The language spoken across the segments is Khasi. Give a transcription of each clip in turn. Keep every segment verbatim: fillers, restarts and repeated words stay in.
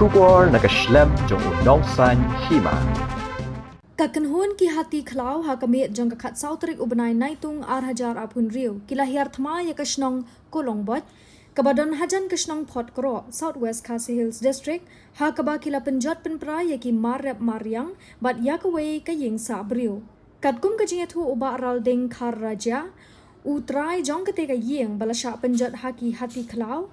Khubor na ka shlem jong u nongsaiñ hima. Ka kynhun ki hati khlaw ha ka miet jong ka khatsaw tarik u bnai Naitung ar hajar arphew hynriew ki la hiar thma ïa ka shnong Kolongbot, kaba don hajan ka shnong Photkroh, South West Khasi Hills District, ha kaba ki la pynjot pynpra ïa ki mar rep mar riang bad ïa kawei ka ïing sah briew. Katkum ka jingïathuh u Bah Ralding Kharraja, u trai jong katei ka ïing ba la shah pynjot ha ki hati khlaw,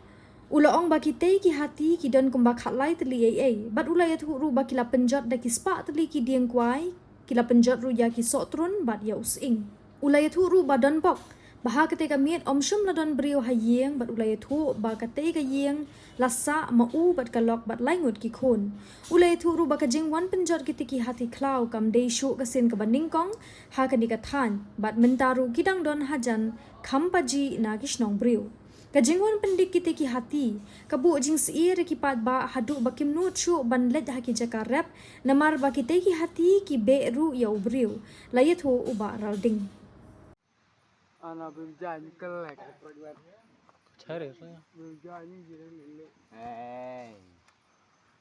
u la ong ba kitei ki hati ki don kumba khatlai tylli ei ei, bad u la ïathuh ruh ba ki la pynjot da ki spah tylli ki dieng kwai, ki la pynjot ruh ïa ki sohtrun bad ïa u sying. U la ïathuh ruh ba don bok ba ha katei ka miet ym shym la don briew ha ïing, bad u la ïathuh ba katei ka ïing la sah ma u bad ka lok bad lai ngut ki khun. U la ïathuh ruh ba ka jingwan pynjot kitei ki hati khlaw kam dei shuh ka sien kaba nyngkong ha kane ka thaiñ, bad mynta ruh ki dang don hajan kham pajih na ki shnong briew. Ka jingwan pyndik kitei ki hati ka buh jingsyier ïa ki paidbah haduh ba kim nud shuh ban leit ha ki jaka rep, namar ba kitei ki hati ki beh ruh ïa u briew, la ïathuh u Bah Ralding. Ana bym jan kelek. Cari apa? Bym jan ni jiran lele. Hey.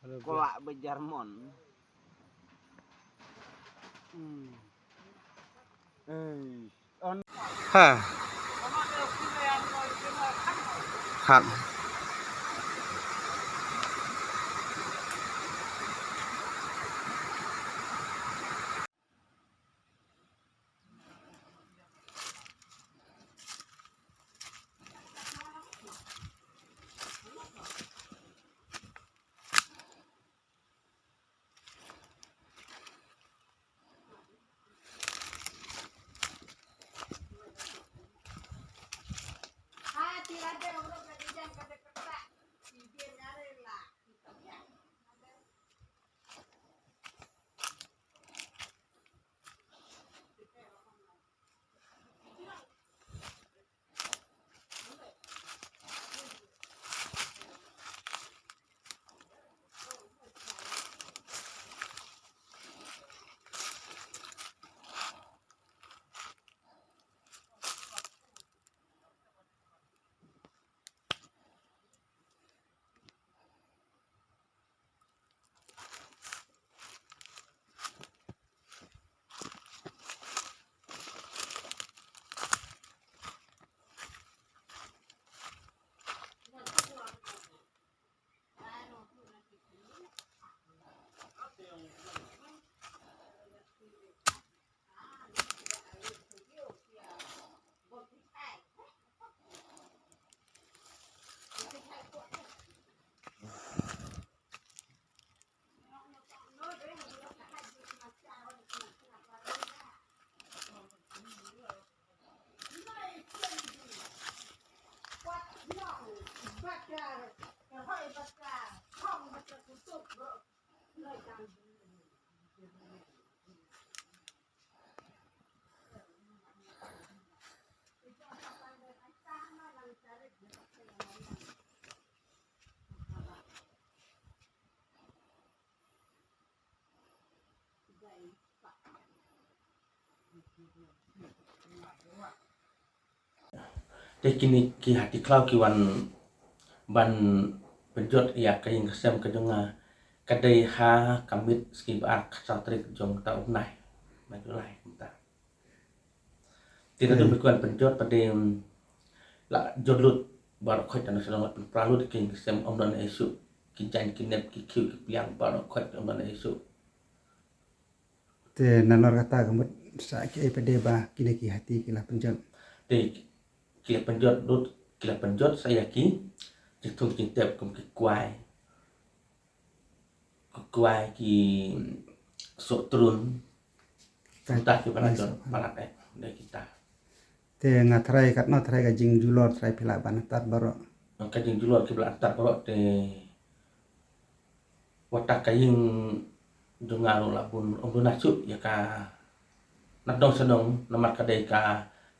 Halo, Kolak bejarmon. Hmm. Hey. On. Ha. Hat. Te kine ki hati khlaw ki wan ban pynjot ïa ka ïing ka sem ka jong nga, ka dei ha ka miet sngi ba ar khatsaw tarik jong ka u bnai ba July mynta. Te naduh mynta ki wan pynjot pat de la jot lut baroh khoit, na shnong la pynpra lut ki ïing ki sem, ym don ei shuh ki jaiñ ki nep ki khiew ki pliang, baroh khoit ym don ei shuh. Te nalor kata ka mut sa kiei pat de ba kine ki hati ki la pynjot? Te ki la pynjot lut, ki la pynjot sa ïa ki jingthung jingtep kum ki kwai, ki kwai, ki sohtrun. Kumta kiba la jot palat, eh, da kita. Te nga tharai katno tharai ka jingjulor tharai phi lah ban atat baroh? Ka jingjulor kiba la atat baroh te wat ka ïing jong nga ruh la bun, ym duna shuh ïa ka na dong sha dong, namar ka dei ka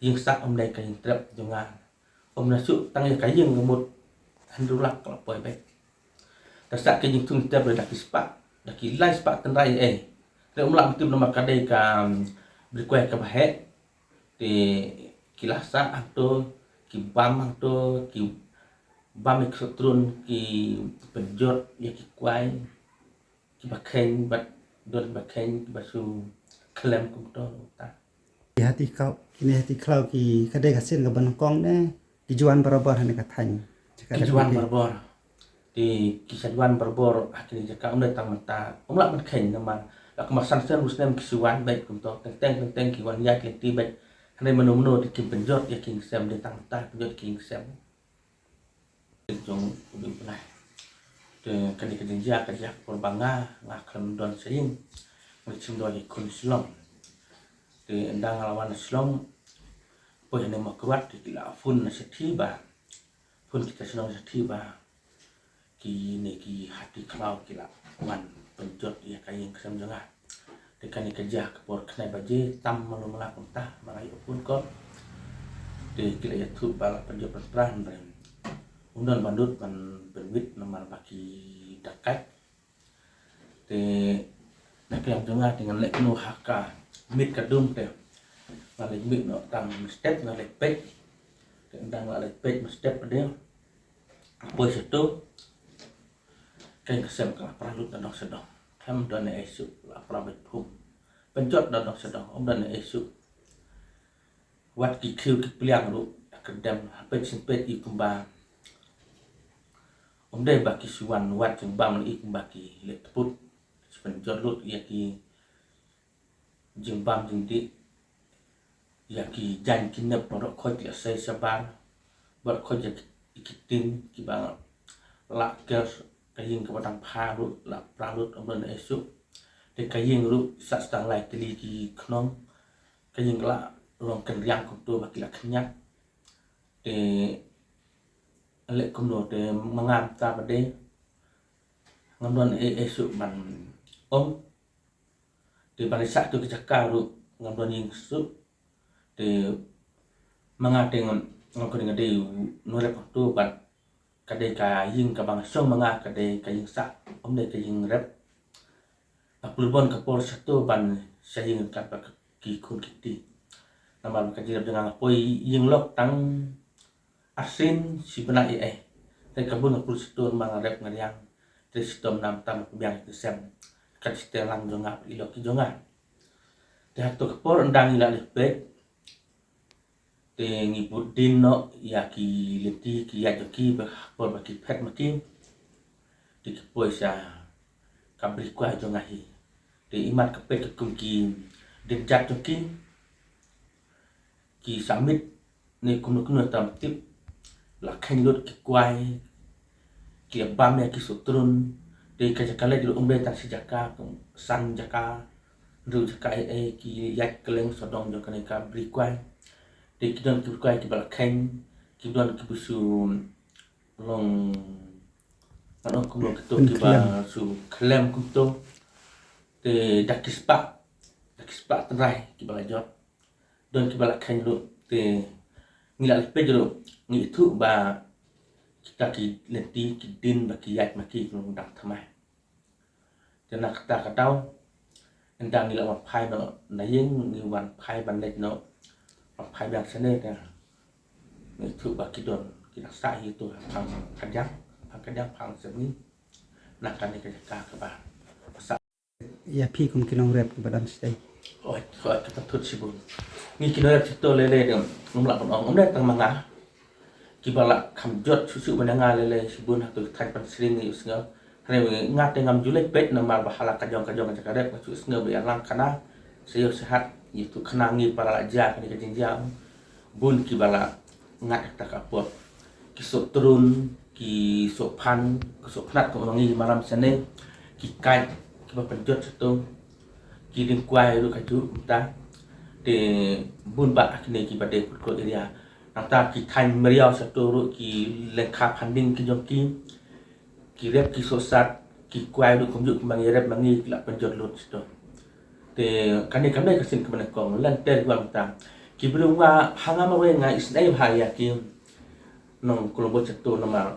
ïing sah, ym dei ka ïing trep jong nga. Ym duna shuh, tang ïa ka ïing ka mut hynriew lak ka la poi beit. Ka sah ka jingthung jingtep da ki spah, da ki lai spah tynrai, eh. Te ym lah ban tip namar ka dei ka, um, briew kwai kaba heh. Te ki la sah hangto, ki bam hangto, ki bam ïa ki sohtrun, ki pynjot ïa ki kwai kiba kheiñ bad don kiba kheiñ kiba shu khlem kumto. Te ki hati khlaw, kine hati khlaw ki ka dei ka sien kaba nyngkong ne ki ju wan barabor ha kane ka thaiñ? Ki ju wan barabor. Te ki sa ju wan barabor ha kine ki jaka, ym dei tang mynta, ym lah ban kheiñ namar la kumba san snem, hynriew snem ki shu wan beit kumto, teng teng teng teng ki wan ïaid lynti beit. Hynrei mynno mynno te kim pynjot ïa ki ïing ki sem, dei tang mynta pynjot ïa ki ïing ki sem. Te jong u dei u bnai. Te kane ka jingjia ka jia ka por ba nga, nga khlem don sha ïing. Nga shim dor ïa ki khun Shillong. Te ynda nga la wan na Shillong, poi hane Mawkyrwat, te ki la phone na shathie ba, phone kita Shillong shathie ba kine ki hati khlaw ki la wan pynjot ïa ka ïing ka sem jong nga. Te kane ka jia ka por khyndai baje tam malu mala kumta, ma nga ïoh phone call. Te ki la ïathuh ba la pynjot pynpra, hynrei ym don ban lut ban pynwit namar ba ki dakaid. Te na ka liang jong nga te ngan leit kumno ha ka miet ka dum te. Nga leit miet noh tang mynstep, nga leit peit. Te ynda nga leit peit mynstep pat de, nga poi shato, ka ïing ka sem ka la pra lut da dong sha dong. Khlem don ei ei shuh, la pra beit phum. Pynjot da dong sha dong, ym don ei ei shuh. Wat ki khiew ki pliang ruh, ka dem ha peit shen peit i kumba ym dei ba ki shu wan wad jingbam, i kumba ki leit put. Shu pynjot lut ïa ki jingbam jingdih, ïa ki jaiñ ki nep baroh khoit, ïa sei shabar baroh khoit, ïa ki, ki tin kiba la ker, ka ïing kaba dang pha ruh la pra lut, ym don ei ei shuh. Te ka ïing ruh sah sdang lai tylli ki khnong. Ka ïing ka la long kynriang kumto ba ki la khñiat. Te leh kumno te ma nga mynta pat de ngam don ei ei shuh ban ong. Te ban leit sah to ki jaka ruh ngam don ïing shuh. Te ma nga te ngam, ngam kren, nga dei u nongrep hangto bad ka dei ka ïing kaba nga shong ma nga ka dei ka ïing sah, ym dei ka ïing rep. Nga pynlong ka por shato ban shah ïing ryngkat bad ki khun ki kti. Namar ka jingïarap jong nga, nga poi ïing lok tang arsien shi bnai ei ei. Te ka bun nga pynlong shato namar nga rep nga riang. Te shitom namar tam ka biang ki sem. Ka shi teng lang jong nga, i lok ki jong nga. Te hato ka por ynda ngi la leit peit, te ngi bud dien noh ïa ki lynti ki ïaid jong ki ba ha por ba ki phet ma ki. Te ki poi sha ka bri kwai jong nga hi. Te imat ka peit ka kum ki dienjat jong ki, ki sah miet ne kumno kumno tam tip, la kheiñ lut ki kwai, ki la bam ïa ki sohtrun. Te ka jaka leit ruh ym dei tang shi jaka, kum san jaka, hynriew jaka ei ei, ki ïaid kylleng sawdong jong kane ka bri kwai. Te ki don ki bri kwai kiba la kheiñ, ki don kiba shu long, ngan ong kumno kito, kiba shu khlem kumto. Te da ki spah, da ki spah tynrai kiba la jot. Don kiba la kheiñ ruh, te ngi la leit peit ruh ngi ithuh ba kita ki lynti ki dien ba ki ïaid ma ki ki long dang thymmai. Te na kata ka daw, ynda ngi la wan phai noh na ïing, ngi wan phai ban leit noh, wan phai biang shane, te ngi ithuh ba ki don, ki dang sah hi to ha phang kadiang, phang kadiang, phang sep ngi. Na kane ka jaka kaba sah ïa phi kum ki nongrep kiba don shatei. Oi, oi, ka thut shibun. Ngi ki nongrep shato lei lei dang ngam lah ban ong, ym dei tang ma nga. Kiba la kham jot shuh shuh ban ïa nga lei lei shibun ha tu ki thaiñ Phansring, ngi ïohsngew. Hynrei nga te ngam ju leit peit namar ba ha la ka jong ka jong ka jaka rep nga shu ïohsngew ba ïalang khana, sha ïew sha hat, ïathuh khana ngi para la jia kane ka jingjia. Bun kiba la ngat ha kata ka por. Ki sohtrun, ki sohphan, ki sohpnat, kum ma ngi maram shane, ki kait kiba pynjot shato, ki dieng kwai ruh kajuh mynta. Te bun bah ha kine kiba dei Phutkot area. Nangta ki thaiñ Meriaw shato ruh ki lyngkha phan dieng ki jong ki, ki rep ki sohsat, ki kwai ruh kumjuh kumba ngi rep ma ngi, ki la pynjot lut shato. Te kane kam dei ka sien kaba nyngkong, lynter ki wan mynta. Ki briew nga, ha nga marwei nga isynei bha ïa ki nong Kolombo shato namar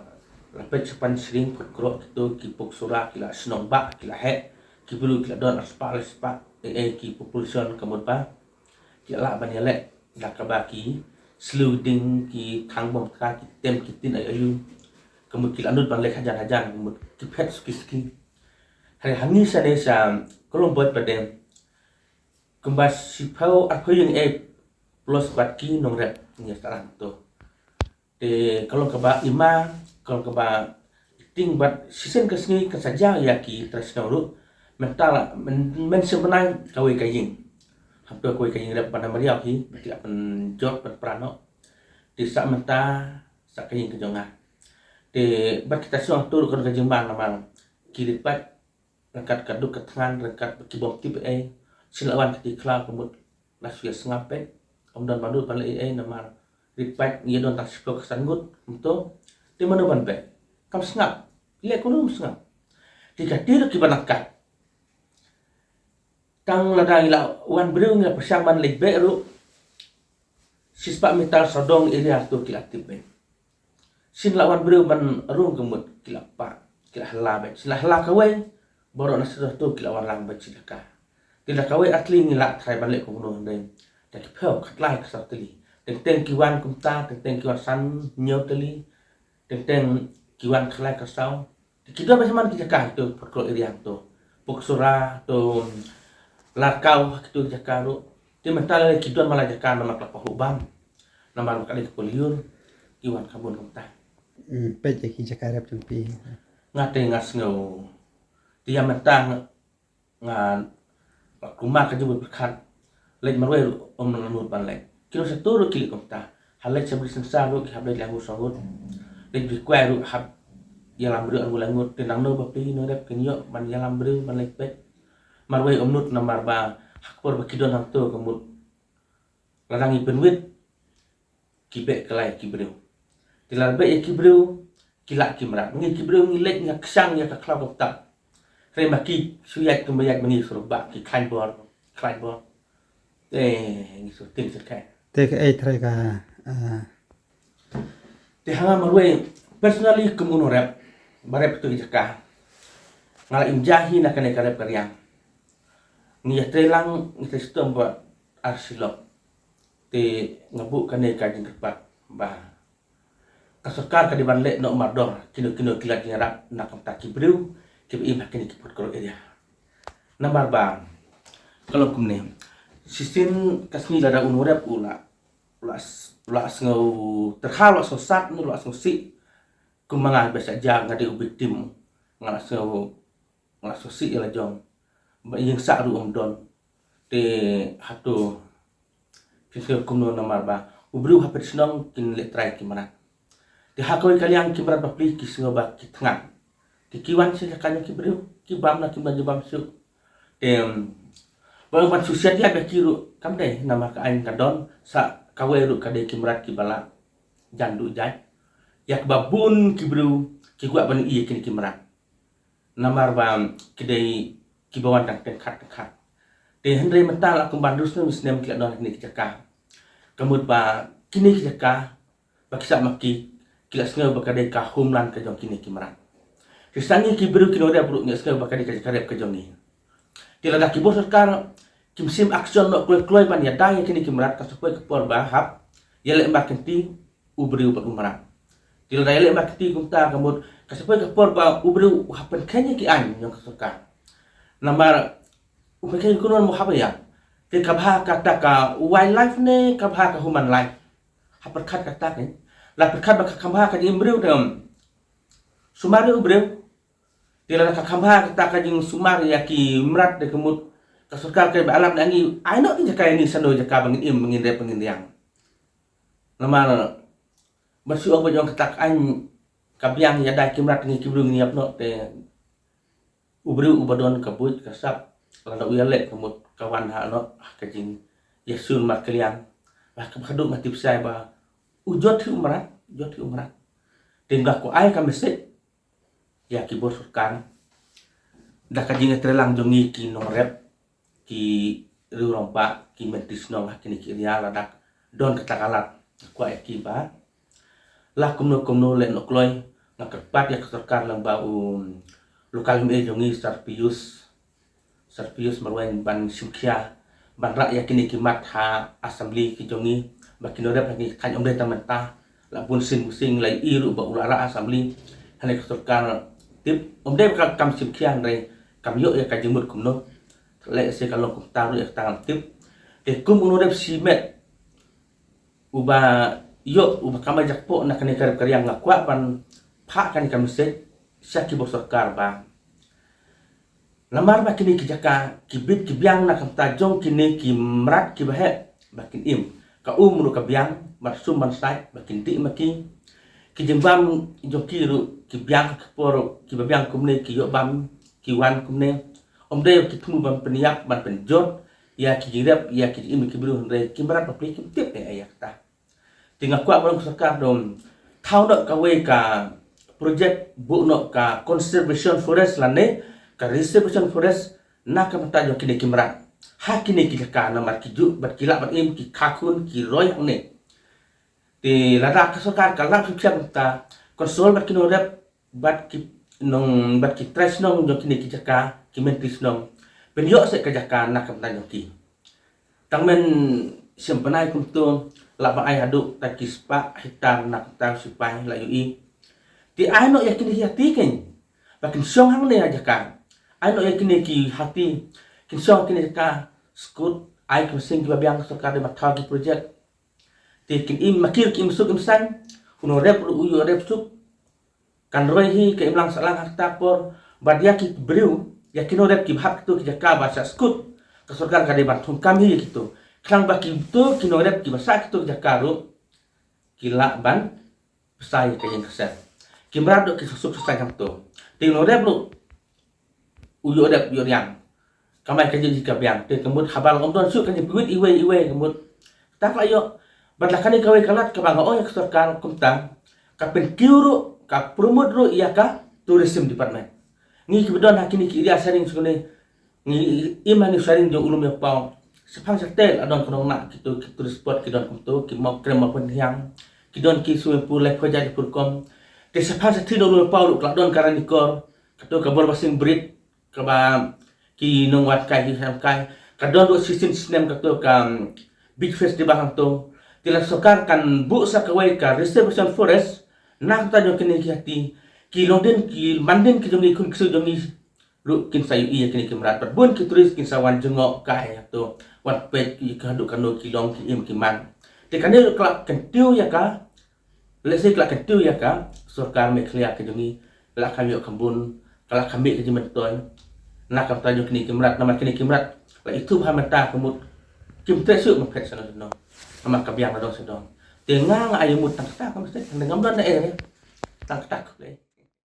la peit sha Phansring, Phutkot, kito ki Poksura ki la shnong bah, ki la heh. Ki briew ki la don ar spah lai spah, eh, eh, ki population ka mut ba ki la lah ban ïaleh da kaba ki sliew ding, ki thang bom ka, ki tem ki tin aïu aïu. Ka mut ki la nud ban leit hajan hajan, ka mut ki phet suki suki. Hynrei hangne shane sha Kolongboi pat de kumba shiphew arphew ïing ei plus bad ki nongrep ngi ïa sdang to. Te ka long kaba ima, ka long kaba iting bad shisien ka sngi kan sa jia ïa ki trai shnong ruh. Mynta la men, men shem bnai kawei ka ïing. Hangto kawei ka ïing rep ban ym riaw hi, ba ki la pynjot pynpra noh. Te sa mynta sa ka ïing ka jong nga. Te bad kita shnong hangto ruh ka don ka jingma namar ki rit pat ryngkat ka duk ka thngan, ryngkat ki bym tip ei. Shin la wan kti khlaw ka mut la shu ïa sngap peit. Ym don ba nud ban leh ei ei namar rit pat ngi don tang shiphew ka san ngut kumto. Te mano ban beh? Kam sngap. Leh kumno ym sngap? Te kata ruh kiba nangkat. Tang lada ngi la wan briew ngi la pyrshang ban leit beh ruh, shispah mitar sawdong area to ki la tip beit. Shin la wan briew ban rung ka mut ki la pah, ki la hla beit. Shin la hla kawei, baroh na sdang to ki la wan lang beit shi jaka. Te da kawei artylli ngi la try ban leh kumno hynrei da ki phew khatlai ka saw tylli. Teng teng ki wan kumta, teng teng ki wan san hynñiew tylli. Teng teng ki wan khatlai ka saw. Te ki don beit man ki jaka hangto Phutkroh area hangto. Puksura to Larkau ha kito ki jaka ruh. Te mynta la ki don man la jaka namar ka la pahuh bam. Namar ka dei ka pohliew ki wan ka bun kumta. Hmm, peit ïa ki jaka rep jong phi. Nga te nga sngew. Te ïa mynta nga, nga la kulmar ka jingmut pyrkhat. Leit marwei ruh ym la nud ban leit. Ki nongshun ruh ki leit kumta. Ha leit sha Bri Syngsa ruh ki hap leit lai ngut saw ngut. Leit Bri Kwai ruh hap ïalam briew ar ngut lai ngut. Te nangno ba phi nongrep kin ïoh ban ïalam briew ban leit peit. Marwei ym nud namar ba ha ka por ba ki don hangto ka mut. Lada ngi pynwit ki beh kylla ïa ki briew. Te lada beh ïa ki briew ki lah ki mrad. Ngi ki briew ngi leit ngi kshang ïa ka khlaw ka btap. Hynrei ma ki shu ïaid kumba ïaid ma ngi shu ruh ba ki khlaiñ bor, khlaiñ bor. Te ngi shu tieng shu khet. Te kaei trai ka, ah, Te ha nga marwei personally kum u nongrep ba rep tu jaka. Nga la im ja hi na kane ka rep ka riang. Ngi ïatrei lang ngi trei shitom ba ar shilok. Te nga buh kane ka jingkyrpad ba ka sorkar ka dei ban leh noh mardor kino kino ki lad jingïarap na ka bynta ki briew kiba im ha kine ki Phutkroh area. Namar ba ka long kumne. Shisien ka sngi lada u nongrep u la, u la s-, u la sngew tyrha, u la sngew sad, u la sngew sih. Kumba nga ba sa ja nga dei u victim. Nga la sngew, nga la sngew sih ïa la jong. Ba ïing sah ruh ym don. Te hato phin sngew kumno namar ba u briew ha pdeng shnong kin leh trai ki mrad. Te ha kawei ka liang ki mrad bapli ki sngew ba ki thngan. Te ki wan sha jaka jong ki briew, ki bam na ki mrad, ki bam shuh. Te, em, ba ban shu siat ïa ba ki ruh kam dei namar ka aiñ ka don sa kawei ruh ka dei ki mrad kiba la jan duh jait. Ïa kaba bun ki briew ki kwah ban ïohi ïa kine ki mrad. Namar ba ki dei kiba wan tang teng khat teng khat. Te hynrei mynta la kumba hynriew snem snem ki la don ha kine ki jaka. Ka mut ba kine ki jaka ba ki sah ma ki, ki la sngew ba ka dei ka homeland ka jong kine ki mrad. Te sa ngi ki briew ki nongrep ruh ngi la sngew ba ka dei ka jaka rep ka jong ngi. Te lada ki bor sorkar kim shim action noh kloi kloi ban ïada ïa kine ki mrad, ka sa poi ka por ba hap ïaleh markynti u briew bad u mrad. Te lada ïaleh markynti kumta ka mut ka sa poi ka por ba u briew u hap pynkheiñ ïa ki aiñ jong ka sorkar. Namar u pynkheiñ kumno mo hap ïa. Te ka bha kata ka wildlife ne ka bha ka human life. Ha pyrkhat kata ka. La pyrkhat ba ka kham bha ka jingim briew te, em, sumar ïa u briew. Te lada ka kham bha kata ka jingsumar ïa ki mrad, te ka mut ka sorkar ka ba alam na ngi ai noh ki jaka ïa ngi shano jaka ba ngin im, ba ngin rep, ba ngin riang. Namar ba shu ong ba jong kata ka aiñ ka biang ïada ki mrad, ngi ki briew ngin ïap noh te u briew uba don ka buit ka sap lada u ïaleh ka mut ka wan ha noh ha ka jingïasyllok markylliang. Ba ka, ba ka duk nga tip shai ba u jot hi u mrad, jot hi u mrad. Te nga kwah ai ka message ïa ki bor sorkar da ka jingïatreilang jong ngi ki nongrep, ki riew rangbah, ki menti shnong ha kine ki area, lada don kata ka lad, nga kwah ïa ki ba la kumno kumno leh noh kloi. Nga kyrpad ïa ka sorkar lyngba u local M A jong ngi Sir Pius, Sir Pius Marwein ban shim khia ban rah ïa kine ki mat ha assembly ki jong ngi, ba ki nongrep ha kine ki thaiñ, ym dei tang mynta, la bun sien bun sien la ïohi ruh ba u la rah assembly. Hynrei ka sorkar tip, ym dei ba ka kam shim khia, hynrei kam ïoh ïa ka jingmut kumno. Lehse ka long kumta ruh ïa kata ngam tip. Te kum u Honorable Shimet uba ïoh, uba kamai jakpoh na kane ka rep ka riang, nga kwah ban phah kane ka message sha ki bor sorkar ba namar ba kine ki jaka ki bit ki biang na ka bynta jong kine ki mrad kiba heh ba kin im. Ka um ruh ka biang, ban sum ban sait ba kin dih ma ki. Ki jingbam jong ki ruh ki biang, ka por kiba biang kumne ki ïoh bam, ki wan kumne. Ym dei ki thmu ban pynïap, ban pynjot ïa ki jingrep, ïa ki jingim ki briew, hynrei ki mrad bapli kim tip ne ïa kata. Te nga kwah ban ong ka sorkar, to thaw noh kawei ka project, buh noh ka conservation forest lane ka reservation forest na ka bynta jong kine ki mrad ha kine ki jaka, namar ki ju bad ki lah ban im, ki kha khun, ki roi hangne. Te lada ka sorkar ka lah ban shim khia kumta, consult bad ki nongrep, bad ki nong, bad ki trai shnong jong kine ki jaka, ki myntri shnong, pynïoh seh ka jaka na ka bynta jong ki. Tang men shem bnai kumto, lah ban ai haduh tai ki spah hektar na ka bynta u sipai, la ïohi. Te ai noh ïa kine ki hati kein ba kin shong hangne ha jaka. Ai noh ïa kine ki hati kin shong ha kine ki jaka, skud, ai ki mynsiem kiba biang, ka sorkar dei ban thaw ki project. Te kin im ma ki ruh, ki im suk im saiñ, u nongrep ruh u ïoh rep suk. Kan roi hi ka imlang sahlang ha kata ka por. Bad ïa ki briew, ïa ki nongrep kiba hap kito ki jaka ba shah skud, ka sorkar ka dei ban thungkam hi ïa kito. Khnang ba kito ki nongrep kiba shah kito ki jaka ruh ki lah ban pynshai ïa ka ïing ka sem. Ki mrad ruh ki suk suk saiñ hangto. Te u nongrep ruh u ïoh rep ïoh riang. Kamai ka jingim ka biang. Te ka mut haba la ym don shuh ka jingpynwit iwei iwei ka mut, kata ka la ïoh. Bad la kane kawei ka lad kaba nga ong ïa ka sorkar kumta, ka pynkiew ruh, ka promote ruh ïa ka tourism department. Ngi kiba don ha kine ki area sharing sha kine, ngi im ha kine sharing jong u Lum Ïa Paw, shaphang shatei la don ka nongnah kito ki tourist spot ki don kumto, ki Mawkrem Mawpynthiang, ki don ki swimming pool laiphew hajar ki pur kom. Te shaphang shathie jong u Lum Ïa Paw ruh ka la don ka Ranikor, kato ka Borbasing Bridge, kaba ki nongwan kai ki snem kai. Ka don ruh shisien snem kato ka, um, beach festival hangto. Te la sorkar kan buh sa kawei ka reservation forest na ka bynta jong kine ki hati, ki longdien ki mandien ki jong ngi, khun ksiew jong ngi ruh kin sa ïohi ïa kine ki mrad. Bad bun ki tourist kin sa wan jngoh kai hangto, wan peit ki haduh kano ki long, ki im ki man. Te kane ruh ka la kyntiew ïa ka, lehse ka la kyntiew ïa ka sorkar Meghalaya ka jong ngi, la kham ïoh kham bun, ka la kham mih ka jingmyntoi na ka bynta jong kine ki mrad, namar kine ki mrad la ithuh ha mynta ka mut kim treh shuh ban phet sha nong sha nong. Namar ka biang na dong sha dong. Te nga, nga ai mut tang kata ka message, tang ngam don na eh. Tang kata ka